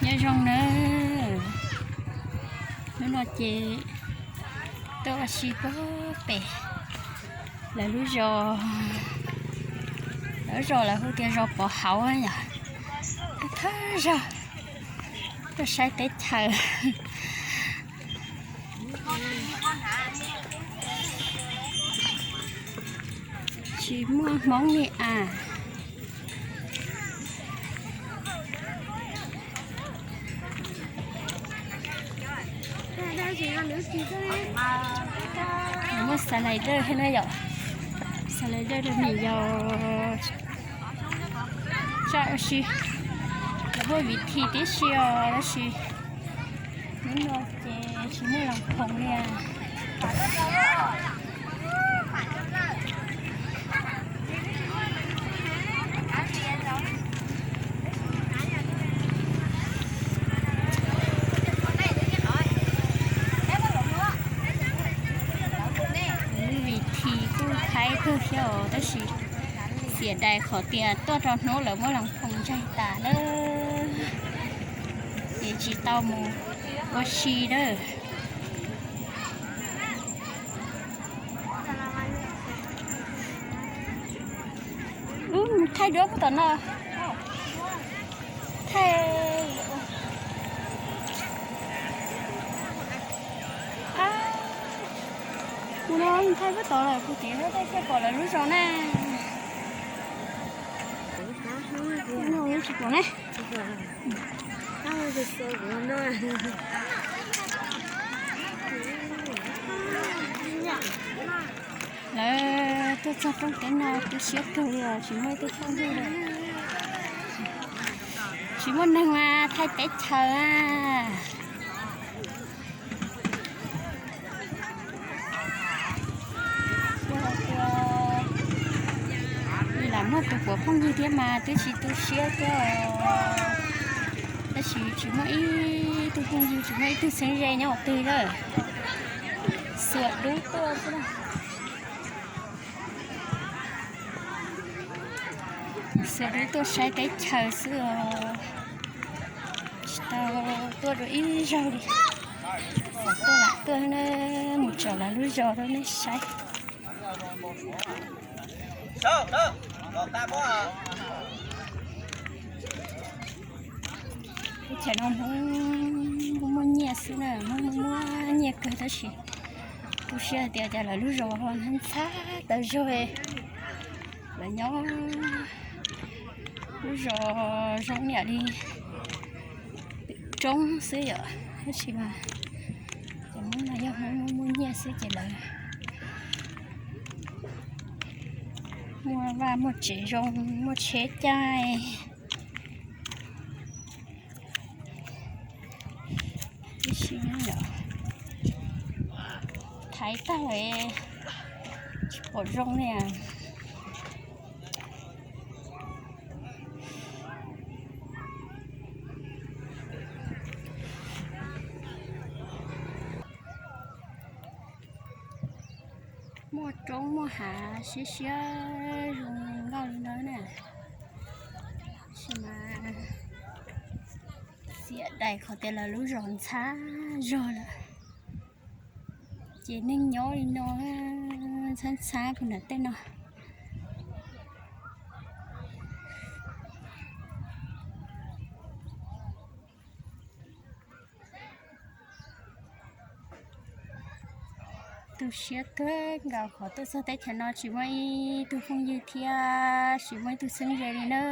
Nyob zoo nawb, hnub no ces tuaj ua si puag pem lawv lub zos, lawv zos lawv hu tias zos Pov Hauv yom, thawj zaug tuaj saib teb chaws. Tsis muaj Hmoob li as. Muaj xas lais dawj thiab na yom, xas lais dawj rau me nyuam yaus tsa ua si, lawv muaj viv thi tib si os tab sis hnub no ces tsis muaj las phoos li. Vim thi kuj haib kawg thiab os tab sis xiam dais qhov tias tuaj rau hnub lawv muab las phoos ntsaig tas lawm ces tsis tau mus ua si lawm. Mus thaij duab puag tom no. Thaij. Mus no thaij puag tod lawm, puag tid thiaj pom lawv lub zos na. Tsis pom ne. Lawv tuaj txog roob teb no tu siab kawg li os, tsis muaj ib tug phooj ywg li. Tsis muaj neeg mas thaij teb chaws a. Xyov hais tias nws lam muaj tus puav phooj ywg thiab mas twb tsis tu siab thiab os. Tab sis tsis muaj ib tug phooj ywg, tsis muaj ib tug txheeb ze nyob qhov twg lawm. Xuam dub tuaj xwb. Xuam dub tuaj saib teb chaws xwb os. Tsis tau tuaj dua ib zaug li. Xav tuaj lam tuaj na, mus tsom lawv lub zos rau nej saib. Teb chaws no Hmoob muaj nyiaj xwb na, Hmoob muaj nyiaj kawg tab sis tu siab hais tias cas lawv lub zos ho ntxhab tawv zog. Lawv nyob lub zos zoo niam li twm roob xwb yom, tab sis mas cov Hmoob no yog Hmoob muaj nyiaj xwb ces lawv muaj vaj muaj tsev zoo, muaj tsheb caij. Ib sim no yom, thaiv tag lawm, tsis pom zoo li. Muaj roob muaj hav siab siab zoo nkauj li no na. Tab sis mas xiam dais qhov tias lawv lub zos ntxhab zog lawm, ces neeg nyob li no ntxhab ntxhab puag nram tej no. Tu siab kawg nkaus qhov tuaj txog teb chaws no tsis muaj ib tug phooj ywg thiab tsis muaj ib tug txheeb ze li na.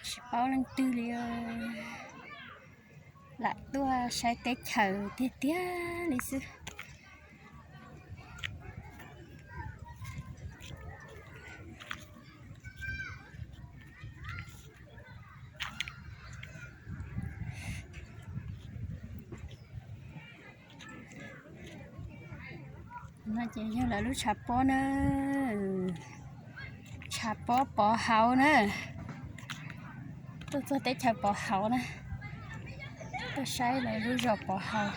Tsis paub leej twg li. Lam tuaj saib teb chaws tiag tiag li xwb. No ces yog lawv lub tshav pob na, tshav pob Pov Hauv na. Tuaj txog teb chaws Pov Hauv na, tuaj saib lawv lub zos Pov Hauv.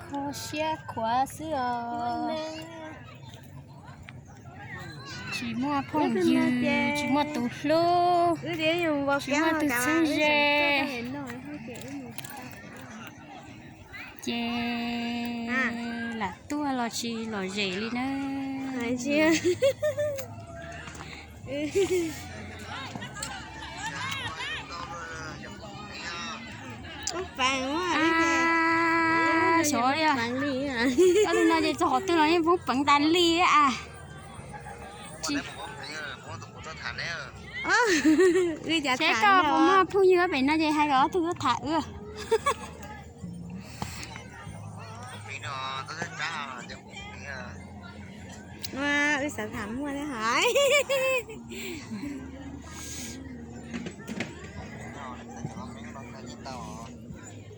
Kho siab khuav xwb os. Tsis muaj phooj ywg, tsis muaj tus hlub, tsis muaj tus txheeb ze, ces lam tuaj los tsis lom zem li na. Xyov li, ob tug no ces txog qhov twg los yeej poob peev tas li a. Seb koj puas muaj phooj ywg pem no ces hais kom ob tug tuaj tham wb. Wb xav tham muaj thiab hais.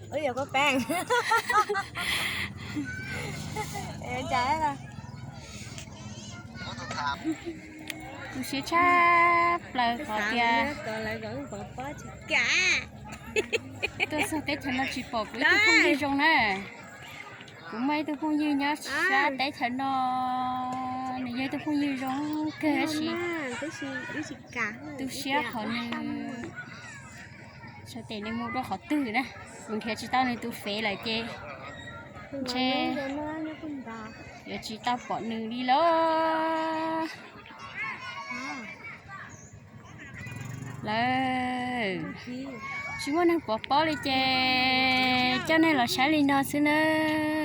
Wb yuav koj peeb. Tu siab tshaj plaws qhov tias tuaj txog teb chaws no tsis pom kuv ib tug phooj ywg zoo na. Kuv muaj ib tug phooj ywg nyob sab teb chaws no, nws yog ib tug phooj ywg zoo kawg tab sis tu siab qhov nws, xyov tes nws mus rau qhov twg na. Kuv nrhiav tsis tau nws tus fev lawm ces ntshe yuav tsis tau pom nws li lawm. Lawm, tsis muaj neeg pov pob li ces coj nej los saib li no xwb nawb.